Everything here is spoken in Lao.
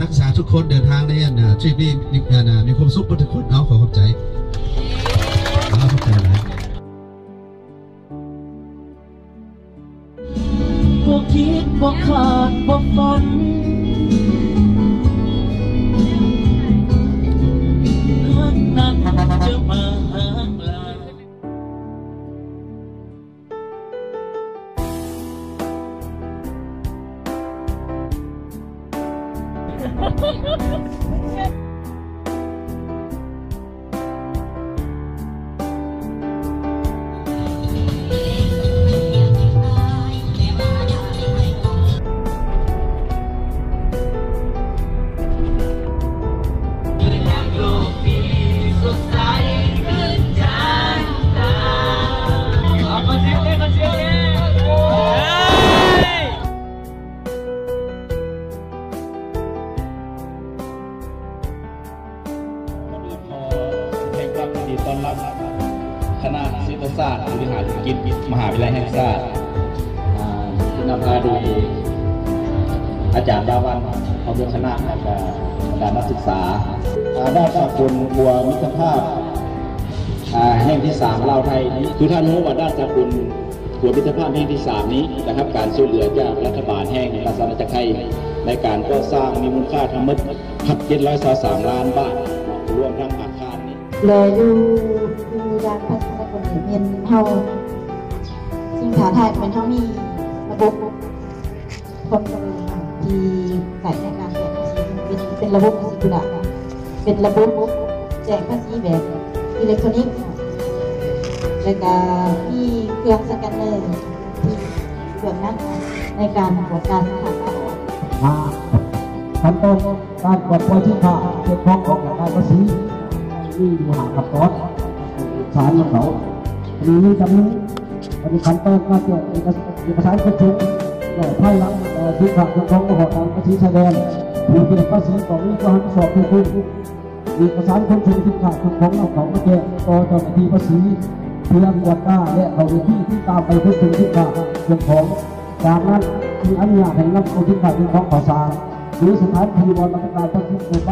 ຮັກສາທຸກຄົນເດີນທາງໃນອັນ ທຣິບນີ້ ມີຄວາມສຸກເບິດທຸກຄົນເນາະ. ຂໍຂອບໃຈ ຂອບໃຈຫຼາຍ. ບໍ່ຄິດບໍ່ຄາດບໍ່ຝັນ ຮັກນັ້ນຈະມາຫາຫຼາຍ. ຂໍສະແດງຄວາມຍິນດີຕ້ອນຮັບຄະນະເສດຖະສາດ ບໍລິຫານທຸລະກິດ ມະຫາວິທະຍາໄລແຫ່ງຊາດ ອ່າ ນຳພາໂດຍອາຈານລາວັນ ພ້ອມດ້ວຍຄະນະ ແລະກະບັນດານັກສຶກສາ. ອ່າ ດ້ານສາກົນຂົວມິດຕະພາບ ອ່າ ແຫ່ງທີສາມລາວໄທນີ້ ຄືທ່ານຮູ້ວ່າດ້ານສາກົນ ຂົວມິດຕະພາບແຫ່ງທີສາມນີ້ໄດ້ຮັບການຊ່ວຍເຫຼືອຈາກລັດຖະບານແຫ່ງລາຊະອານາຈັກໄທ ໃນການກໍ່ສ້າງມີມູນຄ່າທັງໝົດເຈັດຮ້ອຍຊາວສາມລ້ານບາດ ລວມທັງອາຄານນີ້ ແລະ ຢູ່ ຢູ່ດ້ານພາສາສາກົນນີ້ແມ່ນເຮົາ ສິ່ງທ້າທາຍແມ່ນເຮົາມີລະບົບ ຄອມພິວເຕີທີ່ໃຊ້ໃນການແຈ້ງພາສີ ເປັນ ເປັນລະບົບພາສີພຸດທະ ເປັນລະບົບແຈ້ງພາສີແບບອີເລັກໂທຣນິກ ແລ້ວກະມີເຄື່ອງສະແກນເນີທີ່ເຄື່ອງນັ້ນໃນການກວດກາສິນຄ້າຂາຍອອກ. ຫ້າ ຂັ້ນຕອນການປອດປ່ອຍສິນຄ້າເກີດຂອງອອກຈາກການພາສີ ມີຢູ່ຫ້າຂັ້ນຕອນ ເອກສານນຳເຂົ້າ ອັນນີ້ມີຈຳນວນ ອັນນີ້ຂັ້ນຕອນການແຈ້ງເອກະ ເອກະສານຂົນສົ່ງ ແລະ ພາຍຫຼັງ ເອີ ສິນຄ້າເຄື່ອງຂອງມາຮອດດ່ານພາສີຊາຍແດນ ຜູ້ເກັບພາສີຕ້ອງມີຄວາມຮັບຜິດຊອບເພີ່ມຂຶ້ນ ເອກະສານຂົນສົ່ງສິນຄ້າເຄື່ອງຂອງນຳເຂົ້າມາແຈ້ງຕໍ່ເຈົ້າໜ້າທີ່ພາສີ ເພື່ອກວດກາ ແລະ ເຂົ້າເວນທີ່ຕິດຕາມໃບຂົນສົ່ງສິນຄ້າເຄື່ອງຂອງ. ຈາກນັ້ນ ຈຶ່ງອະນຸຍາດໃຫ້ນຳເອົາສິນຄ້າເຄື່ອງຂອງເຂົ້າສານ ຫຼື ສະຖານທີ່ບ່ອນຮັບປະການພາສີເຂົ້າໄປ.